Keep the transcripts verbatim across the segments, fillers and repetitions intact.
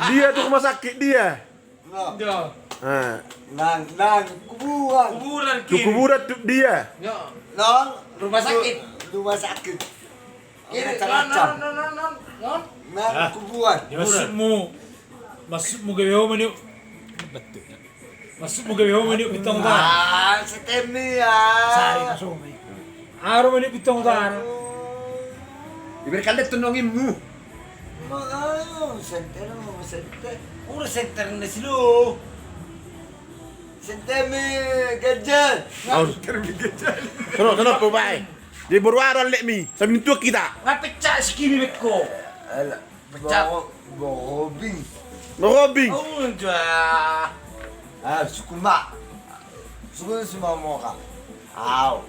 Dia tu rumah sakit dia. Nang, nang kuburan. Kuburan tu dia. Nang rumah sakit. Rumah sakit. Kiri, non, non, non, non, non. Nang kuburan. Maksudmu, maksudmu gabe ho ma nion. Betul. Maksudmu gabe ho ma nion Bintang Utara. Ah, setemmi ya. Sari kasumi. Aru ma nion Bintang Utara. Iberikan deh tunongimmu. Makanya senter, senter. Udah senter na silo. Setemmi gejel. Senter mi gejel. Sono, sono, po bae. Di boru aron lek mi, samintuak kita. Nga pecak sikini beko. Alah, pecak. Borobing. Borobing. Oh, ja. Ah, sukuma. Sukuma suma moka. Au.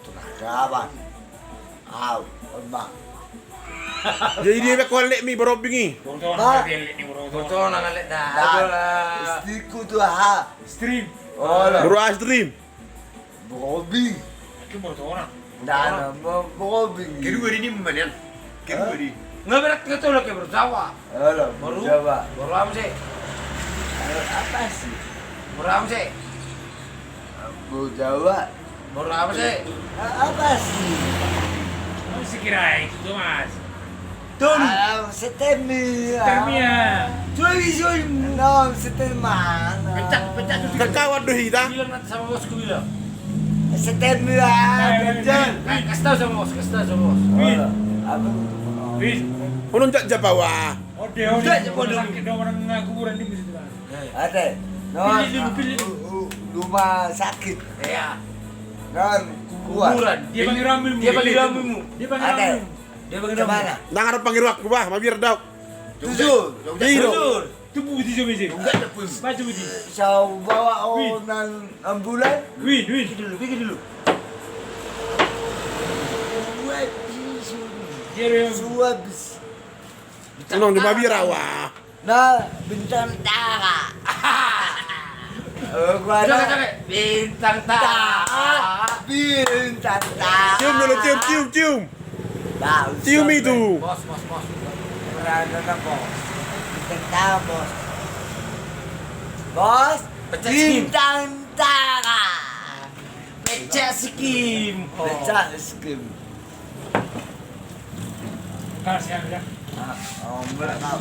Tunakaban. Au, emang. Jadi dia beko lek mi borobing i. Bortona lek da. Istriku tu aha. Stream. Boru aha stream. Borobing. Aki boru Tohonang. Dana, borobing. Kedua di ni malian. Kedua di. Nga berat ke tolak ke boru Jawa. Alah, boru Jawa. Boru aha muse? Apa sih? Boru aha muse? Boru Jawa. Boru aha muse? Apa sih? Apa sih kira itu, Mas? Tolu. Setemmi. Setemmi ya. Tolu iso. Enam setemmi. Pecak, pecak. Kakawan do hita. Bilang nanti sama bosku bilang. Setemmi ya. Ganjal. Kasih tahu sama bos, kasih tahu sama bos. Win. Apa? Win. Unun jak japawa. Ode, ode. Jak japawa. Sakit dong orang kuburan di situ kan. Ate. Pilih dulu, pilih dulu. Rumah sakit. Iya. Kan kuburan. Dia panggil ramemu. Dia panggil ramemu. Dia panggil ramemu. Dia panggil ramemu. Nang ada panggil aku bah, mabiar dau. Tujuh. Tujuh. Tubuh di sini. Baca budi. Sau bawa onan ambulan. Win, win. Pikir dulu, pikir dulu. Suabis. Unang di mabiar awa. Na bintang tara. Bintang tara. Bintang tara. Cium dulu, cium, cium, cium. Cium itu. Bos, bos, bos. Berada na bos. Bintang tara bos. Bos. Bintang tara. Pecak sikim. Pecak sikim. Kasih ya. Ah, oh, berat kau.